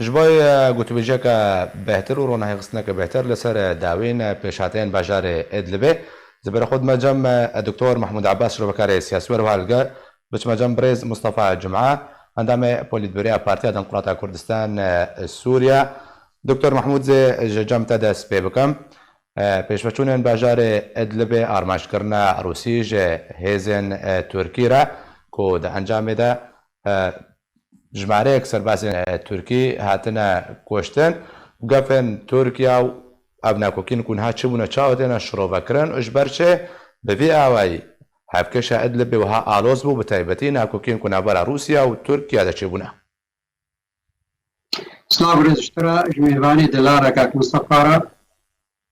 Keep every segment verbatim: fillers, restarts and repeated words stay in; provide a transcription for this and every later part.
Ji bo, e, gotûbêjiyeke bêhtir û ronahîxistineke bêhtir li ser, e, dawîn, e, pêşhateyên bajarê Idlibê, ji ber xwe dime cem, e, Doktor Mahmûd Abbas, şirovekarê siyasî, wer wiha li gel, biçime cem birêz Mustafa Cuma, endamê Polîtbûroya Partiya Demokrata Kurdistan, e, Sûriye. Doktor Mahmûd, zê ji cem te dest pê bikim. E, pêşveçûnên bajarê Idlibê armanckirina Rûsî ji hêzên, e, Tirkî re ku di encamê de, e, jimareyek serbazên, e, Tirkî hatine kuştin. Gefên Tirkiye û ev nakokîn ku niha çi bûne, çawa têne şirovekirin û ji ber çi bi vî awayî hevkêşa Idlibê wiha aloz bû, bi taybetî nakokîn ku navbera Rûsya û Tirkiye de çêbûne? Silav rêz ji te re, ji mêvanê delal re, kak Mistefa re.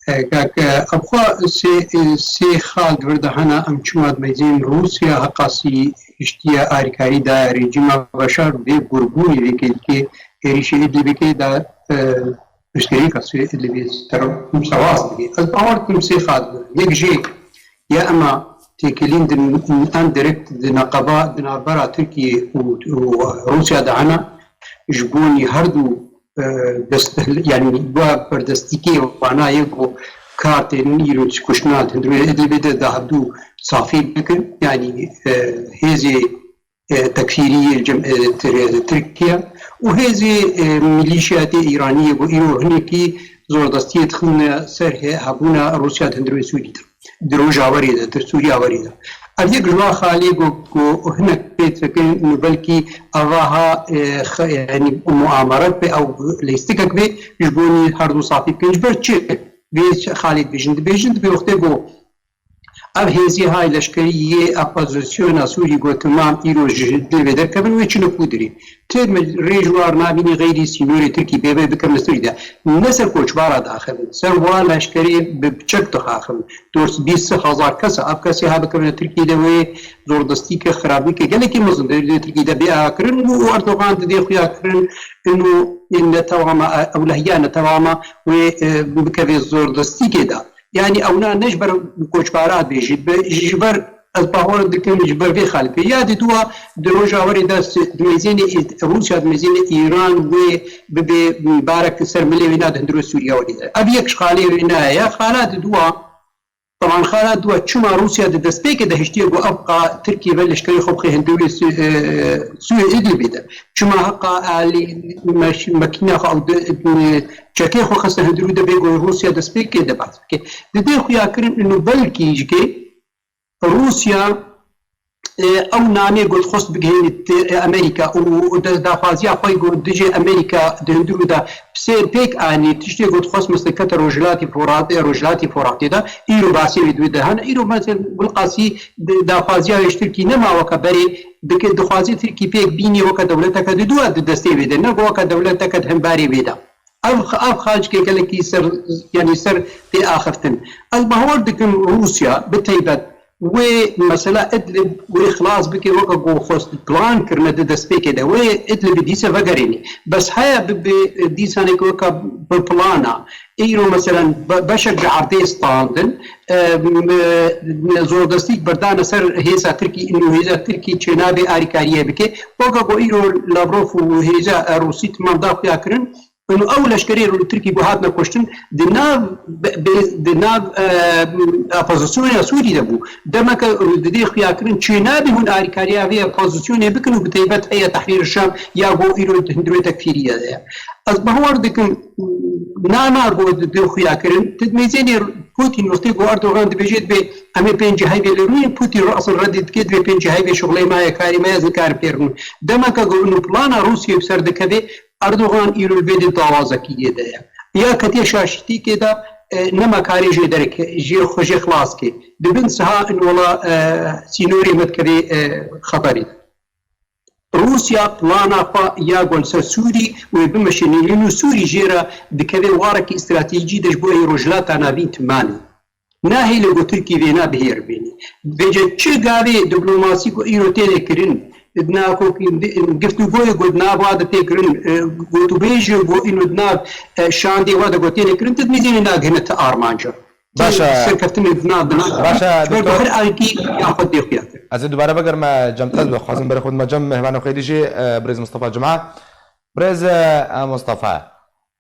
E, kak, e, ev xwe sê, e, sê xal di vir de hene, em çima dimeyzên Rûsya heqasî hiştiye alîkarî daye rejîma Beşar vê gurbûnê vê kêlkê êrîşê Idlibê kê de, e, piştgirêka Sûriyê Idlibê ser, sewas dike. Ez bawer dikim sê xal bi. Yek jê ya ema têkilîn di, en direkt di neqeba, di navbera Tirkiye û, û Rûsya de hene, ji bonî her du, e, dest, yani, wa berdestîkê wana ye ku kar tên îro kuştina di hundirê Idlibê de, da hevdû safî bikin. Yani, e, hêzê, e, tekfîrî yê cem-, e, Tir-, Tirkiye û hêzê, e, milîşya tê Îranî yê ku îro hinekî zordestiyê dixine ser he-, hebûna Rûsya di hundirê Sûrî de. Di Rojawerê de, di Sûriya werê de. Ev yek ji wan xalê ku, ku hinek pê dikin, û belkî ava ha, e, xe-, yani muamaret be ew lîstikek be, ji bo nî her du safî bikin. Ji ber çi? Vê xalê dibêjin, dibêjin, dibê wextê ku ev hêzê hay leşkerî yê opozisyona Sûrî gotiman îro ji dilê vê derkevin, wê çine kûdirî. Ti me rê ji war nabînî xeyrî sînorê Tirkî bê bê bikevin Sûrî de. Ne ser koçbara daxivin, ser wa leşkerê bi çek dixaxivin. Dors bîst hezar kes, ev kesê ha bikevine Tirkî de wê zordestîke xirabîke gelekî mezin di Tirkî de bê aha kirin û Erdogan didê xuya kirin û netewama, ewlehiya netewama wê, e, bikeve zordestîkê de. Yani ewna ne ji ber koçbara dibêjî, be, ji ber ez bawer dikim ji ber vê xalê. Ya di dua di roja werê de si-, di mêzênê Î-, Rûsya di mêzênê Îran wê bibe barek ser milê wê na di hundirê Sûriya werê de. Ev yek ji xalê wê na ye. Ya xala di dua, taban xala dua çima Rûsya di destpêkê de hiştiye ku ev qa Tirkiye ve leşkerê xwe bixê hundirê Sü-, e, Sûriya Idlibê de. Çima heqa alî meş-, mekîna xwe ew di, e, çekê xwe xiste hundirû de bê ku Rûsya destpêkê de behs bike. Di dê xuya kirin û belkî ji kê Rûsya, e, ew namê ku dixwest bigihînî, e, Amerîka û, û de-, daxwaziya xwe ku dijî Amerîka di hundirû de bi sêr pêk anî, tiştê ku dixwest mesela kete Rojhilatî Forat-, e, Rojhilatî Foratê de, îro basê wê di wê de hene. Îro mesela Gulqasî di-, daxwaziya wê ji Tirkî nema weke berê, dike-, dixwaze Tirkî pêk bînî weke dewleteke di dua di destê wê de, ne ku weke dewleteke di hembarê wê de. Ev, ev xalçikê gelekî ser, yanî ser tê axiftin. Ez bawer dikim Rûsya bi taybet wê mesela Idlib wê xilas bike, weke ku xwest plan kirine di destpêkê de, wê Idlibê dîse vegerênî. Bes heye bibe dîsaneke weke bi plana, îro meselen be-, beşek ji erdê standin, e, m-, e, zordestîk berdane ser hêza Tirkî, û hêza Tirkî çênabe arîkariyê bike. Weke ku îro Lavrov û hêza, e, Rûsî timam da xuya kirin, Û ew leşkerê li Tirkî ku hatine kuştin, di nav, bi, bi, di nav, e, opozisyona Sûrî de bû. Demeke didê xuyakirin çênabî hûn arîkariya vê opozisyonê bikin û bi taybet Heyet Tehrîr Şam ya ku îro di hundirê tekfîriyê de ye. Ez bawer dikim, nama ku didê xuyakirin, ti mêzênê Putin wextê ku Erdogan dibêje dibê em ê pêncî heyvê li rûyên, Putin esil redî dike dibê pêncî heyvê şuxlê me ye, karê me ye, ez nikarim pê rûm. Demeke ku û plana Rûsiyê bi ser dikeve, Erdogan îro li vê dê dawazekî yê de ye. Ya ketiye şaşîtîkê de, e, nema karê jê dereke, jê xwe jê xilas ke. Di bin siha in wela, e, sînorê me dikevê, e, xeterê de. Rûsya plana xwe ya ku li ser Sûrî wê bimeşînî, lê nû Sûrî jê re dikeve warekî stratejî de ji bo ê Rojhilata Navîn timanê. Nahêle ku Tirkî vêna bihêr bênî. Vêce çi gavê diplomasî ku îro têne kirin, di nav giftûgoyê ku di nav wa de tê kirin, e, gotûbêjê ku îro di nav, e, şandê wa de ku têne kirin, ti dimîzînê nagihine ti armanca. Baş e. Serkeftinê di nav, di nav. Baş e, ji ber ku doktor. Her alîkî ya xwe tê xuya kir. Ez ê dubare vegerime cem te, dixwazim berê xwe dime cem mehvanê xwe dî jî, e, birêz Mistefa Cuma. Birêz, e, Mustafa,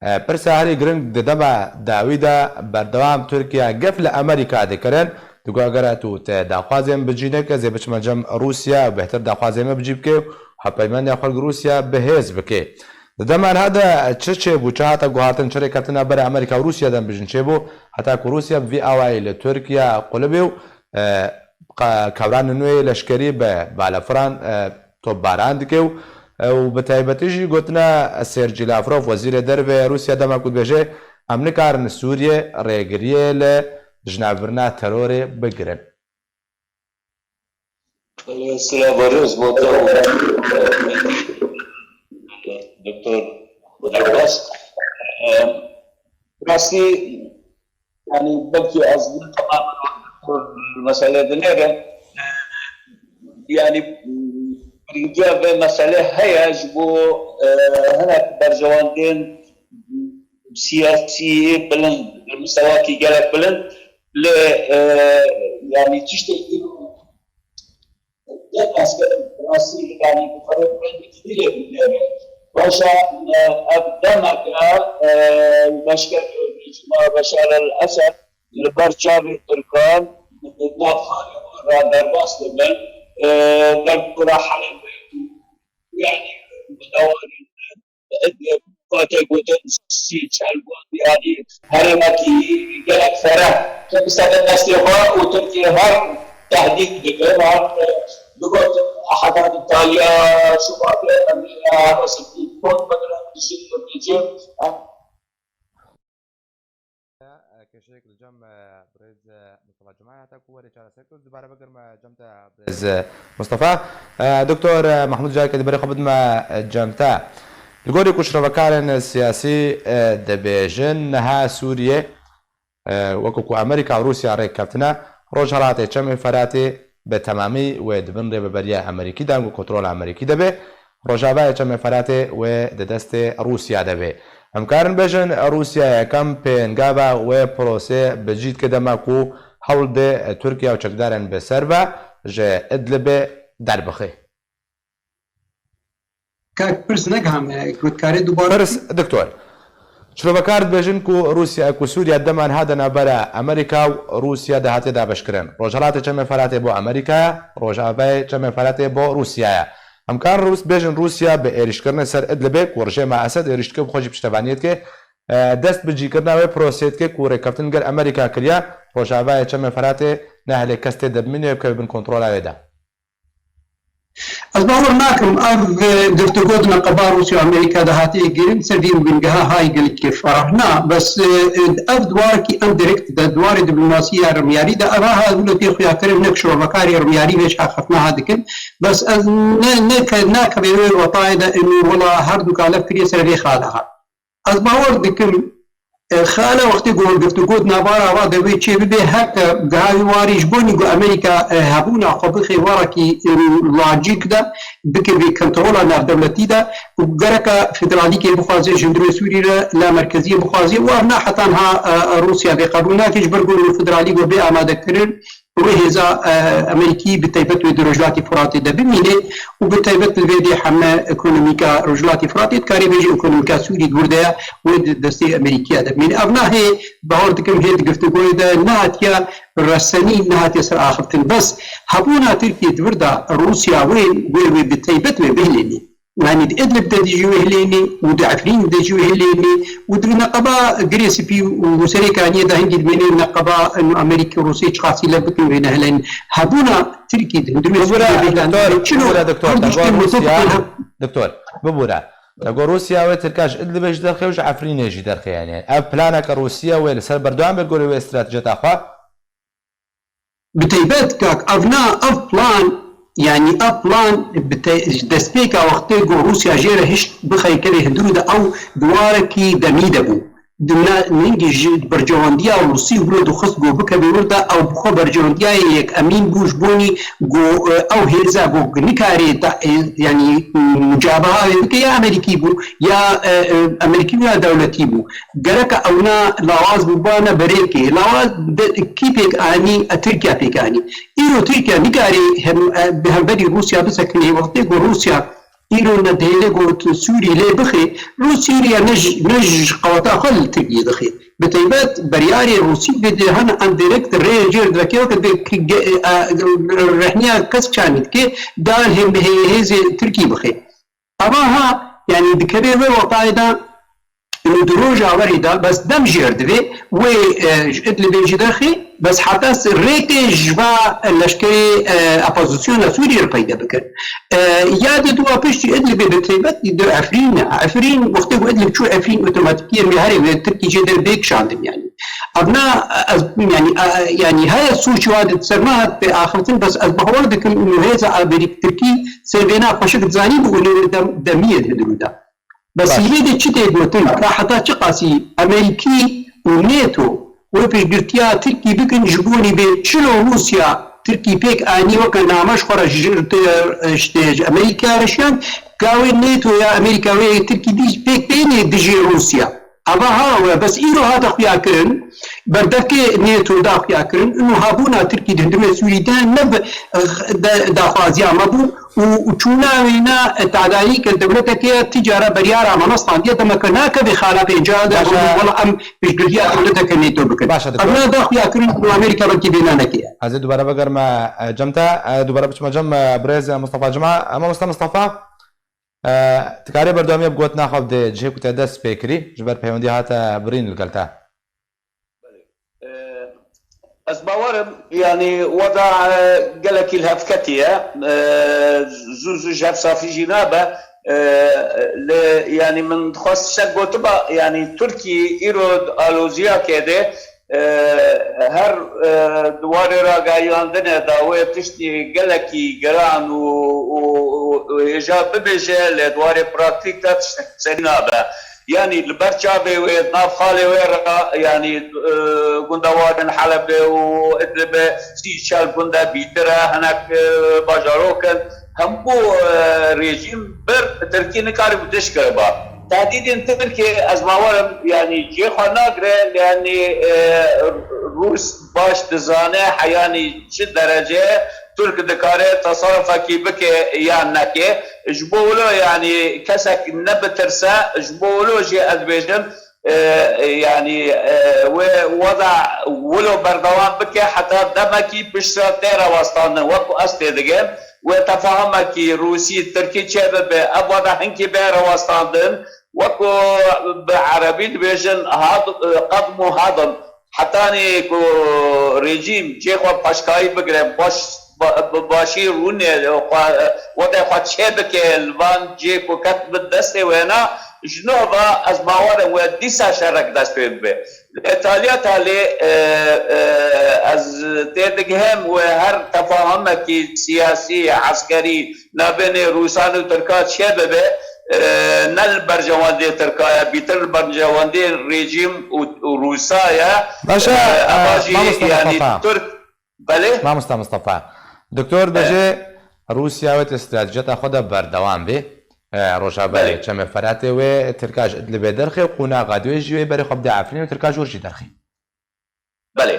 e, pirsa herî giring di dema dawî de berdewam Tirkiye gef li Amerîka dikirin. Digo, eger tu te daxwazên bicî neke, ez ê biçime cem Rûsya û bêhtir daxwazê me bicî bike û hevpeymandiya xwe li Rûsya bi hêz bike. Di dema niha de çi çêbû, çi hate guhartin, çi rêkeftina ber Amerîka û Rûsya de em bijîn çêbû, heta ku Rûsya bi vî awayî li Tirkiye qulibê û, e, qe-, kewran nû yê leşkerî bi balefiran, e, topbaran dike û, e, û bi taybetî jî gotina Sergî Lavrov, wezîrê derve Rûsya, dema ku dibêje, em nikarin Sûriyê rêgiriyê li jinavbirina terorê bigirin. Silav û rêz bo te û Doktor Abbas. Rastî, yani belkî ez ne temamen mesele dinêrim. Yani, girîngiya vê mesele heye ji bo, e, hinek berjewendên siyasî bilind, li mistewakî gelek bilind, lê, e, yani tiştekî gelek esker rastî, yani bi xwe rengekî dilê bigere. Başa, e, ev demeke, e, leşker rejîma Beşar el Esed li ber çavê Tirkan di nav xanê wan re derbas dibin. E, derkura Helebê, yani bi dewarî Vatê gotin sî çel got, yani herêmekî gelek fereh. Tirk sede destê xwe û Tirkiye her tehdîd dikin, her digot heta Îtalya, Şubatê, em ê her wesîtî kot bigirin, dişî rejîm. Kêşeyek li cem, e, birêz, e, Mustafa Cumay heta ku were çareser kir, dubare bigirme cem te, birêz, e, Mustafa. E, Doktor, e, Mahmud, careke di berê xwe bidime, e, cem te. Li gorî ku şirovekarên siyasî, e, dibêjin, niha Sûriyê, e, wekî ku Amerîka û Rûsya rêk keftine, Rojhelatê Çemê Feratê bi temamî wê di bin rêveberiya Amerîkî de, ku kontrola Amerîkî de be. Rojavayê Çemê Feratê wê di destê Rûsya de be. Em karin bêjin, Rûsya yekem pêngava wê prosê bi cî dike, dema ku hewl de Tirkiye û çekdarên bi ser ve ji Idlibê derbixe. Kak, pirs negihame, gotkarê dubare. Pirs, doktor. Şirovekar dibêjin ku Rûsya, ku Sûriya dema niha de navbera Amerîka û Rûsya de hatiye dabeşkirin. Rojhelatê Çemê Feratê bo Amerîkaya, Rojavayê Çemê Feratê bo Rûsyaya. Em karin Rûs bêjin Rûsya bi êrîşkirinê ser Idlibê ku rejêma Esed êrîş dike, bi xwe jî piştevaniyê dike, e, dest bi cîkirina wê prosê dike ku rêkeftin gel Amerîka kiriya, Rojavayê Çemê Feratê nehêle kes tê de bimîne, bikeve bin kontrola wê de. Ez bawer nakim ev, e, girtûgo di neqeba Rûsya û Amerîka de hatiye kirin, ser vî bingeha hay gelekî ferah. Na, bes, e, e, ev di warekî endirekt de, di warê diplomasî ya rimyarî de, ev ha hebûna tê xuyakirin, nek şirovekarê rimyarî vê çaxeftina ha dikin. Bes ez ne, ne ke-, nakevê wê wetayê de, ênû wela her du kale kiriye ser vê xala ha. Ez bawer dikim, e, xala wextê ku girtûgo di navara va de wê çê bibe, her ke giha wî warî ji bo nî ku Amerîka, e, hebûna xwe bixe warekî, e, lojîk de, bike vê kontrola navdewletî de û gereka federalîkê bixwaze ji hundirê Sûrî re, la merkeziyê bixwaze û ev ne heta niha, e, Rûsya vê qebûl nake, ji ber ku federalî ku bê amadekirin, wê hêza, e, Amerîkî bi taybet wê di Rojhilatê Firatê de bimîne û bi taybet li vê dê heme ekonomîka Rojhilatê Firatê, dikarê bêje ekonomîka Sûrî di wir de ye, wê di destê Amerîkiya de bimîne. Ev nahê, bawer dikim hê di girtûgoyê de nehatiye resenî, nehatiye ser axiftin. Bes hebûna Tirkiyê di wir de Rûsya wê, wê, wê bi taybet wê bihêlînî. Yanî di Idlib de jî wê hilênî û di Efrîn de jî wê hilênî û di neqeba Girê Spî û Serê Kaniyê de hingî dimênê neqeba Amerîkî û Rûsiyê çiqasî lev bikin wê nehilên hebûna Tirkî di hundirê Sûriyê bihlandinê çi bibûre, doktor, her te got Rûsya, doktor, bibûre. Te got Rûsya wê Tirka ji Idlibê jî derxê û ji Efrînê jî derxê, yanî ev planeke Rûsya wê li ser berdewam bê gorê wê stratejiyeta xwe? Bi taybet, kak, ev na, ev plan, yanî ev plan bi te-, ji destpêka wextê ku Rûsya jê re hişt bixeyke vê hundirû de ew di warekî demî de bû. Di na-, ningî ji berjewendiya Rûsî wilo dixwest ku bikeve wir de ew bi xwe berjewendiyayê yek emîn bû ji bo nî ku, e, ew hêza ku nikarê ta-, e, yanî, mucabeha wê bike ya Amerîkî bû, ya, e, e, Amerîkî bû ya dewletî bû. Gereka ewna lawaz bûbana berêkê. Lawaz de, kî pêk anî? E, Tirkiya pêk anî. Îro Tirkiya nikarê hem, e, bi hemberî Rûsya bisekine. Wextê ku Rûsya îro nedihêle ku tu Sûrî lê bixê, Rûs Sûriye ne ji, ne ji qeweta xwe li Tirkiyê dixê. Bi taybet beryarê Rûsî vê de hene endirekt rêyê jêr diveke weke dê ki ge-, e, rehniya kes çanî dike, dal hê-, hê-, hêzê Tirkî bixê. Ava ha, yanî dikeve wê wextayê de, û di roja werê de, bes dem jêr divê, wê, e, ji Idlibê jî derxê, bes heta s-, rêkê ji va leşkerê, e, opozisyona Sûriyê re peyde bikin. E, ya dê duwa piştî Idlibê bi taybet di Efrîn e. Efrîn, wextê ku Idlib çû Efrîn otomatîkî em ê herê wê Tirkî jê der bê kişandin yanî. Evna, ez, yanî, e, yanî heye sûc wa di ser me hat pê axiftin, bes ez bawer dikim û hêza Amerîk Tirkî ser vêna xweşik dizanî bû û lê dem-, demiyê di dirû de. Bes Baş. Hîvê de çi tê gotin, ka heta çi qasî Amerîkî û NATO wê piştgirtiya Tirkî bikin ji bonî bê çilo Rûsya Tirkî pêk anî weke name ji xwe re ji, ji, ji Amerîka re şiyan, ka wê NATO ya Amerîka wê Tirkî dî pêk tênê dijî Rûsya. Ava ha we, bes îro hate xuya kirin, berdevkê NATO da xuya kirin, û hebûna Tirkî di hundirê Sûrî de ne bi, de, daxwaziya me bû. û, û çûna wêna, e, tadayî ke dewleteke ya tîcara beryara me nestandiye, demeke nakeve xala pênca de, Baş e. Wela em piştgiriya dewleteke NATO bikin. Baş e, doktor. Evna da xuya kirin ku Amerîka belkî vêna neke. Ez ê dubare bigerime, e, cem te, e, dubare biçime cem, e, birêz, e, Mustafa Cuma. E, mamoste Mustafa, e, tu karê berdewamiya bi gotina xwe bidê cihê ku te dest pê kirî, ji ber peywendiya hate birîn li gel te. Belê. Ee, ez bawerim, yanî weda, e, gelekî li hev ketiye. Ee, zû zû ji hev safî jî nabe. Ee, lê yanî min dixwest ser gotiba, yanî Tirkî îro di aloziyakê de, e, her, e, di warê ragihiyandinê de wê tiştî gelekî giran û, û, û, û hêja bibêje, lê di warê praktîk de tiştek serî nabe. Yanî li ber çavê wê, di nav xalê wê re, yanî, e, gundewarên Helebê û Idlibê, sî çel gund e, bîtir e, hinek, e, bajarok in. Hemû, e, rejîm bir, Tirkî nikarî bi tişt kiriba. Tehdîdên Tirkê, ez bawer im, yanî cihê xwe nagire, yanî, e, Rûs baş dizane heyanî çi derece Tirk dikare tesarufekî bike yan neke. Ji bo wilo, yanî kesek nebitirse, ji bo wilo jî ez dibêjim, e, yanî, e, wê weda wilo berdewam bike heta demekî piştre tê rewestandin. Wek ku ez têdigim, wê tefahumekî Rûsî, Tirkî çêbibe, ev weda hinkî bê rewestandin. Wek ku bi erebî dibêjin, had-, qedm û hadim. Hetanî ku rejîm cê xwe paşkayî bigire, baş, ba-, bi başî rûnê xwe, wextê xwe çê bike, li van cê ku ket bi destê wêna, ji nû ve ez bawer im wê dîsa şerek dest pê bibe. Lê taliya talê, e, e, ez têdigihim wê her tefahumekî siyasî, eskerî, nabênê Rûsan û Tirka çêbibe, e, ne li berjewendê Tirka ye, bîtir li berjewendê rejîm û, û Rûsa ye. Baş e, E, eva e, jî, mamoste yanî Mustafa. Tirk, belê? Mamoste Mustafa. Doktor E. dibêje Rûsya wê di stratejiyata xwe de berdewam bê. E, Rojavayê Belê. Çemê Feratê wê Tirka ji Idlibê derxê û qonaxa dê wê jî wê berê xwe bide Efrîn û Tirka ji wir jî derxê. Belê.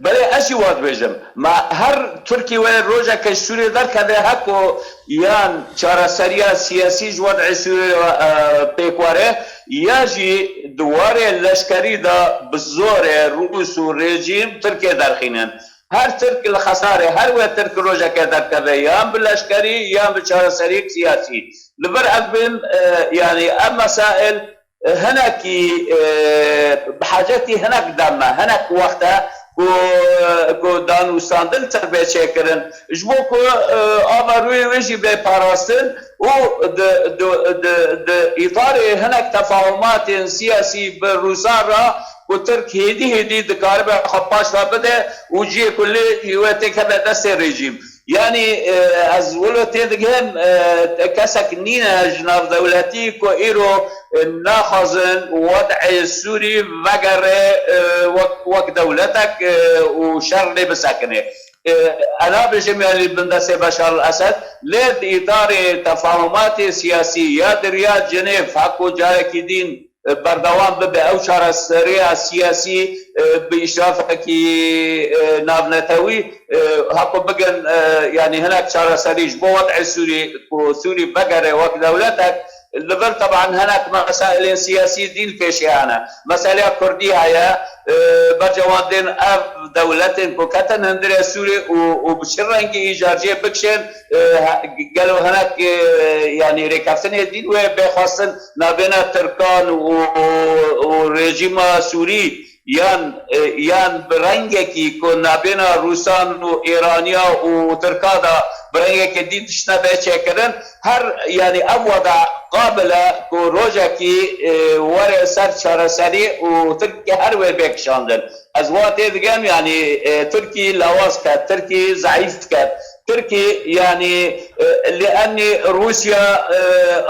Belê, ez jî wa dibêjim. Ma her Tirkî wê rojeke ji Sûriyê derkeve, heko yan çareseriya siyasî ji wed'ê Sûriyê re, e, pêk were, ya jî di warê leşkerî de bi zorê Rûs û rejîm Tirkê derxînin. Her Tirk li xesarê, her wê Tirk rojeke derkeve, yan bi leşkerî, yan bi çareseriyek siyasî. Li vir ez bêm, e, yanî ev mesail hinekî, e, bi hacetî hinek dem e, hinek wext e ku, ku danûstandin tir bê çêkirin. Ji bo ku, e, ava rûyê wê jî bê parastin û di, di, di, di îtarê hinek tefahumatên siyasî bi Rûsan re ku Tirk hêdî hêdî dikaribe xwe paş ve bide û cihê ku lê wê têkeve destê rejîm. Yanî, e, ez wilo têdigihim, e, kesek nîne ji navdewletî ku îro, e, naxwazin wed'ê Sûrî vegere, e, wek, wek dewletek, e, û şer lê bisekine. E, ez nabêjim, yanî, bin destê Beşar el Esed, lê di îtarê tefahumatê siyasî ya di riya Cenêv, heko carekî din e, berdewam bibe. Ew çareseriya siyasî, e, bi îşrafekî, e, navnetewî, e, heko bigin, e, yanî hinek çareserî ji bo wed'ê Sûrî, ku Sûrî vegere wek dewletek, li vir teban hinek mesailên siyasî dîn pêşê hene. Meseleya Kurdî heye, e, bercewandên ev dewletên ku ketin hundirê Sûrî û, û bi çi rengî îcar jê bikişên, e, he-, gelo hinek, e, yanî rêkeftinê dîn wê bê xwestin nabêna Tirkan û, û, û rejîma Sûrî yan, e, yan bi rengekî ku nabêna Rûsan û Êraniya û Tirka de bi rengekê dî tiştine bê çêkirin. Her, yanî ev wada qabil e ku rojekî, e, were ser çareserî û Tirkiye her wê bê kişandin. Ez wa tê digem, yanî, e, Tirkî lawaz ket, Tirkî zeîf ket. Tirkî, yanî, e, li enî Rûsya, e,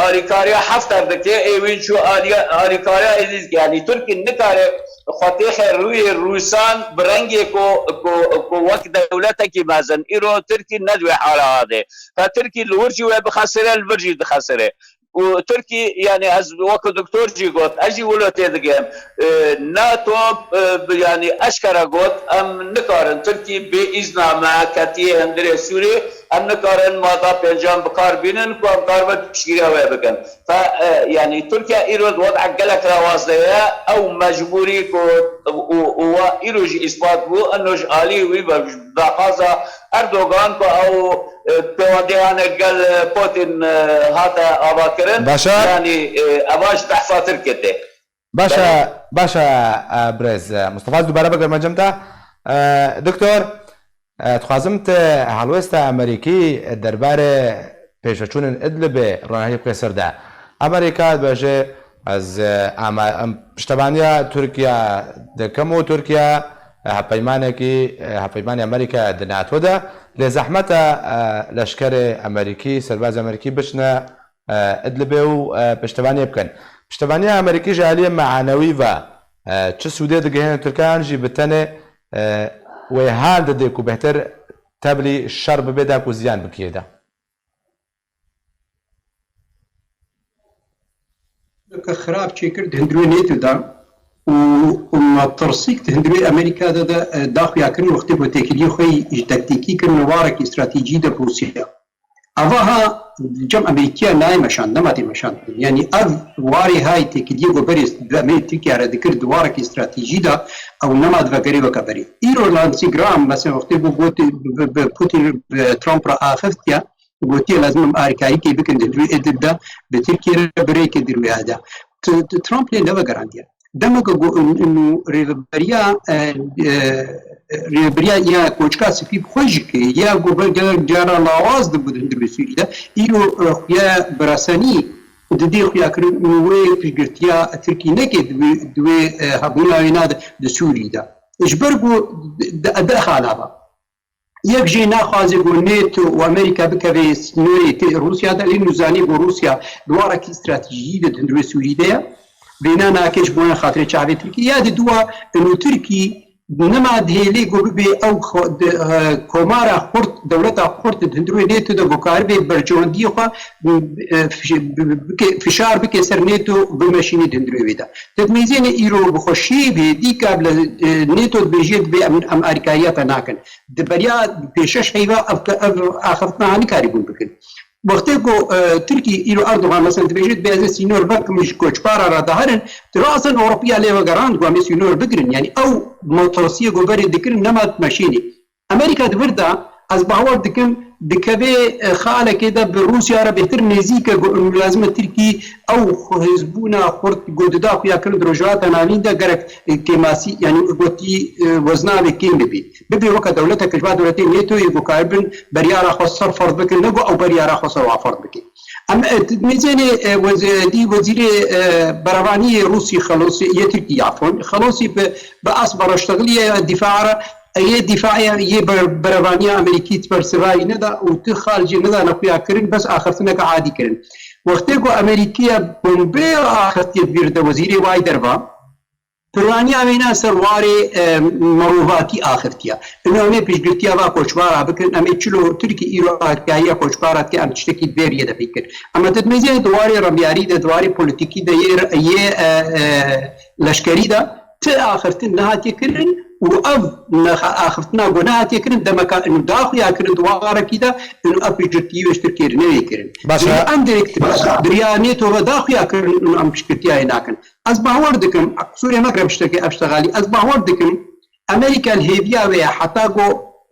alîkariya Hefter dike, ê wî çû aliya-, alîkariya êdî dike. Yanî Tirkî nikare xwe têxe rûyê Rûsan bi rengê ku, ku, ku wek dewletekî mezin. Îro Tirkî ne di wê hala de. Fe Tirkî li wir jî wê bixesire, li vir jî dixesire. Û Tirkî, yanî ez weke doktor jî got, ez jî wilo tê digem. E, NATO, e, bi, yanî eşkere got, em nikarin, Tirkî bê îzna me ketiye hundirê Sûrî, em nikarin mada pêncan bi kar bînin ku em karibin piştgiriya wê bikin. Fe, e, yanî Tirkiye îro di wed'ek gelek lawaz de ye, ew mecbûrî ku û, û wa îro jî îspat bû, eno ji alî wî ve daxwaza Erdogan ku ew, e, pêwendiyane gel, e, Putin, e, hate avakirin. Baş e. Yanî, e, eva ji behsa Tirkiyê tê. Baş e, Belê. Baş e, e, birêz, e, Mustafa, ez dubare bigirim cem te. E, Doktor, e, dixwazim te helwesta Amerîkî derbarê pêşveçûnên Idlibê ronahî bike ser de. Amerîka dibêje, ez, e, ama, em, piştevaniya Tirkiye dikim û Tirkiye, e, hevpeymanekî, e, hevpeymanê Amerîka di NATO de, lê zehmet e, e, leşkerê Amerîkî, serbazê Amerîkî biçine, e, Idlibê û, e, piştevaniyê bikin. Piştevaniya Amerîkî ji aliyê meanewî ve, e, çi sûdê digihêne Tirkan jî bi tenê, e, wê hal dide ku bêhtir tevlî şer bibe da ku ziyan bikiyê de. Ke xirab çêkir di hundirê NATO de û, û metirsîk di hundirê Amerîka de, de, e, daxuya kirin wextê ku têkiliyê xwe yî ji tektîkî kirin warek stratejî de bi Rûsya. Ava ha cem Amerîkiya nayê meşand, nema tê meşandin. Yanî ev warê hay têkiliyê ku berê bi Amerî Tirkiye re dikir di warek stratejî de ew nema divegerê weke berê. Îro Lindsey Graham mesela wextê ku got bi, bi, bi Putin, bi Trump re axiftiye, gotiye, lazim em alîkarîkê bikin di hundirê Idlib de, bi Tirkiye re bi rêkê di rûya de. T-, t-, Trump lê nevegerandiye. Demeke ku in, in rêveberiya, e, e, rêveberiya ya Koçka Spî bi xwe jî ke ya ku ber gelek cara lawaz dibû di hundirê Sûrî de, îro, e, xuya bi resenî didê xuya kirin û wê piştgirtiya Tirkî neke di wê, di wê, e, hebûna wê nade di Sûrî de. Ji ber ku di, di, di xala ve. Yek jê naxwaze ku NATO û Amerîka bikeve sînorê tê Rûsya de, lê nûzanî ku Rûsya di warekî stratejî de di hundirê Sûrî de ye. Vêna nake ji bo xatirê çavê Tirkî. Ya di dua û Tirkî nema dihêlê ku bibê ew xo-, di, e, komara xurt, dewleta xurt di hundirê NATO de ku karibe berjewendiyê xwe, e, fiş-, bi-, bi-, bike, fişar bike ser NATO bimeşînê di hundirê wê de. Te dimêzêne îro bi xwe şêvê dîka bile, e, NATO dibêje dibê em, em alîkariya te nakin. Di beriya pêşeş heyva ev, ev axiftina nikarîbûn bikin. Wextê ku, e, Tirkî îro Erdogan mesela dibêje, dibê ez ê sînor vekim ji koçbara re daherin, di rasen Ewropiya lê vegerand ku em ê sînor bigirin. Yanî ew motorosiyê ku berê dikirin nema meşînê. Amerîka di vir de, ez bawer dikim, dikeve, e, xalekê de bi Rûsya re bêhtir nêzîk e ku lazim e Tirkî ew hizbûna xurt ku dida xuya kirin di Rojhilata Navîn de gerek, e, kêmasî, yanî gotî, e, weznavê kêm bibî. Bibê weke dewletek ji van dewletê NATOyê ku karibin beryara xwe ser ferz bikin, ne ku ew beryara xwe ser wan ferz bikin. Em, e, t-, mêzênê, e, wez-, e, dî wezîrê, e, berevaniyê Rûsî Xelosî, yê Tirkî, afon, Xelosî bi, bi asba reştexilî ye dîfa re, yê dîfa ye, yê ber-, berevaniya Amerîkî bersivayî neda û tu xal jê neda nexuya kirin, bes axiftineke adî kirin. Wextê ku Amerîkiye bombeya axiftiye di vîr de wezîrê way derva, Piraniya wêna ser warê, e, mirovatî axiftiya. Ino em ê piştgirtiya va koçbara bikin, em ê çilo Tirkî îro agahîya koçbara dike, em tiştekî vê riyê de pê kir. Ema tu dimêzê di warê remyarî de, di warê polîtîkî de, yê, yê, e, e, leşkerî de ti axiftin nehatiye kirin û ev nexa-, axiftina ku nehatiye kirin, demeka ino daxuya kirin di warekî de, ino ev piştgirtiyî wê ji Tirkiyê re neyê kirin. Baş e. Ino em dirêk di riya NATO ve daxuya kirin, ino em piştgirtiyayê nakin. Ez bawer dikim, qisûrê me kire piştekê ev ştexalî, ez bawer dikim, Amerîka li hêviya wê ye heta ku,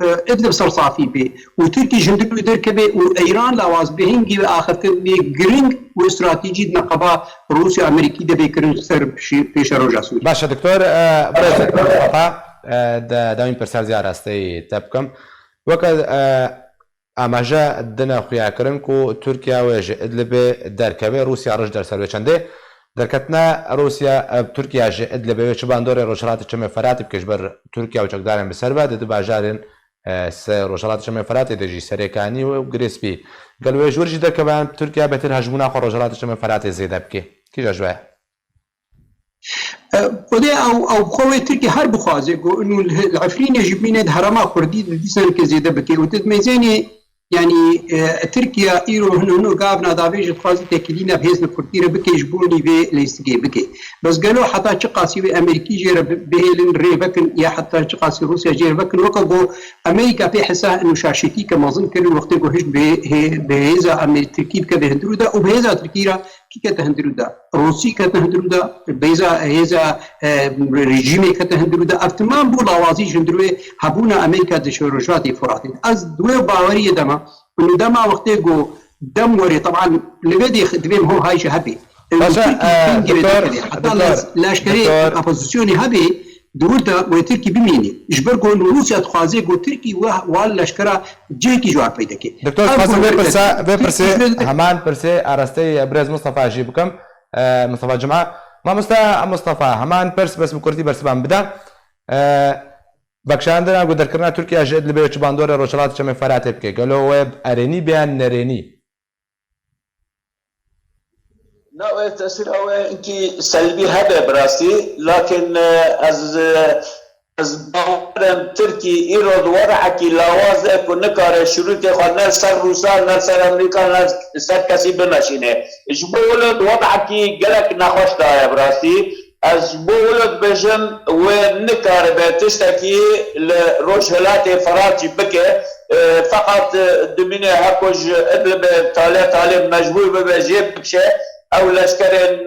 e, Idlib sersafî bê û Tirkî ji hundirû derkeve û Îran lawaz bê, hingî wê axiftinê giring û stratejî di neqeba Rûsya Amerîkî de bê kirin ser pêşe-, pêşeroja Sûriyê. Baş e, doktor, e, birêz Mustafa, e, de-, dawîn pirsar ziyaresteyî te bikim. Weke, e, Amaje dine xuyakirin ku Tirkiye wê ji Idlibê derkeve, Rûsya rij der ser wê çendê. Derketina Rûsya, e, Tirkiye ji Idlibê wê çi bandorê Rojhilatê Çemê Feratê bike ji ber Tirkiye û çekdarên bi ser ve di du bajarên, e, se-, Rojhilatê Çemê Feratê de jî Serêkanî û Girê Spî. Gel wê ji wir jî derkeve, Tirkiye bêtir hejmûna xwe Rojhilatê Çemê Feratê zêde bike? Kîja ji we? E, Xwedê ew, ew bi xwe wê Tirkî her bixwaze ku inu li, li Efrînê jî bîne di herêma Kurdî de dîsaneke zêde bike. Û tu dimêzênê, yanî, e, Tirkiye îro hino hino gavna davêje dixwaze tekîlîna bi hêzên Kurdî re bike ji bo nîvê leyîstikê bike. Bes gelo heta çi qasî wê Amerîkî jê re bi-, bihêlin rê vekin ya heta çi qasî Rûsya jê re vekin? Weke ku Amerîka pê hesa inu şaşetîke mezin kirin wextê ku hişt bi hê-, bi hêza Amer-, Tirkî bikeve hundirû de û bi hêza Tirkî re kî kete hundirû de? Rûsî kete hundirû de, bêza hêza, e, rejîmê kete hundirû de. Ev timam bû lawazî ji hundirûyê hebûna Amerîka di Rojhilatê Furatê de. Ez di wê baweriyê de me, û dema wextê ku dem werê, teban li vê dê divê ho hay jî hebê. Û Baş e, Tirkî e, hingî wê doktor, derkeve. Heta doktor, lez-, leşkerê doktor. Opozisyonê hebê, di wir de wê Tirkî bimînî. Ji ber ku Rûsya dixwaze ku Tirkî we, wal leşkera cihekî ji war peyda ke. Doktor, Ev dixwazim vê guherî pirsa, dike. Vê Tirkî pirsê, ji vê heman pirsê arasteyî birêz Mustafa jî bikim. E, Mustafa Cuma. Mamoste Mustafa, heman pirs, bes bi kurtî bersivan bide. E, vekişandina ku derkirina Tirkiye ji Idlibê wê çi bandorê Rojhilatê Çemê Feratê bike? Gelo wê erênî be yan nerênî? Na wê tesîra wê hinkî selbî hebe bi rastî, lakin, e, ez, e, ez bawer im Tirkî îro di wedekî lawaz de ku nikare şirûtê xwe ne li ser Rûsa, ne li ser Amerîka, ne li ser kesî bimeşîne. Ji bo wilo di wedekî gelek nexweş de ye bi rastî. Ez ji bo wilo dibêjim, wê nikaribe tiştekî li Rojhilatê Ferat jî bike. E, feqet, e, dimîne heko ji Idlibê tale tale mecbûr bibe jê bikişe. Ew leşkerên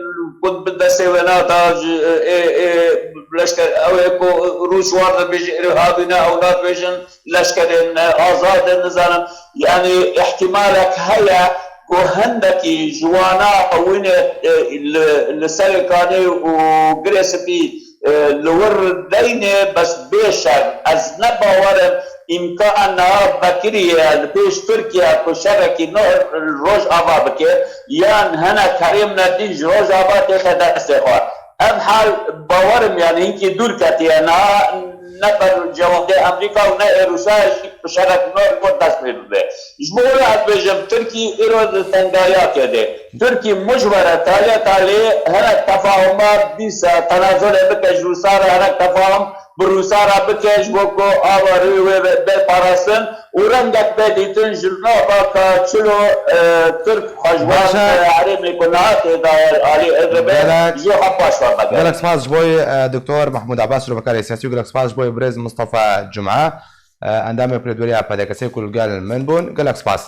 ku bi destê wê nada ji, e, e, leşker, ew ê ku Rûs wan dibêje îrhabî ne, ew nadibêjin leşkerên, e, azad in, nizanim. Yanî îhtimalek heye ku hindekî ji wana wînê, e, li, li Serê Kanê û Girê Spî, e, li wir deyne, bes bê şer. Ez ne bawer im îmkan niha vekirî ye li pêş Tirkiye ku şerekî nû li Rojava bike, yan hinek herêmine din ji Rojava têxe destê xwe. Ev hal bawer im, yanî hinkî dûr ketiye. Niha ne ber cewendê Amerîka û ne ê Rûsya jî bi şerek nû li wir dest pê bibe. Ji bo wilo ez bêjim, Tirkî îro di tengayakê de. Tirkî mujbere talê talê hinek tefahuma dîsa tenazulê bike ji Rûsa re, hinek tefahum bi Rûsa re bike ji bo ku ava rûyê wê be, bê parastin û rengek bê dîtin ji nava ka çilo, e, Tirk xwe ji wan, Baş e. e, herêmê ku niha tê de ye alî Idlibê Gelek, jê xwe paş ve vegere. Gelek spas ji bo, e, Doktor Mahmûd Abbas, şirovekarê siyasî û gelek spas ji bo birêz Mustafa Cuma, e, endamê Pirêdweriya P D K S ku li gel min bûn. Gelek spas.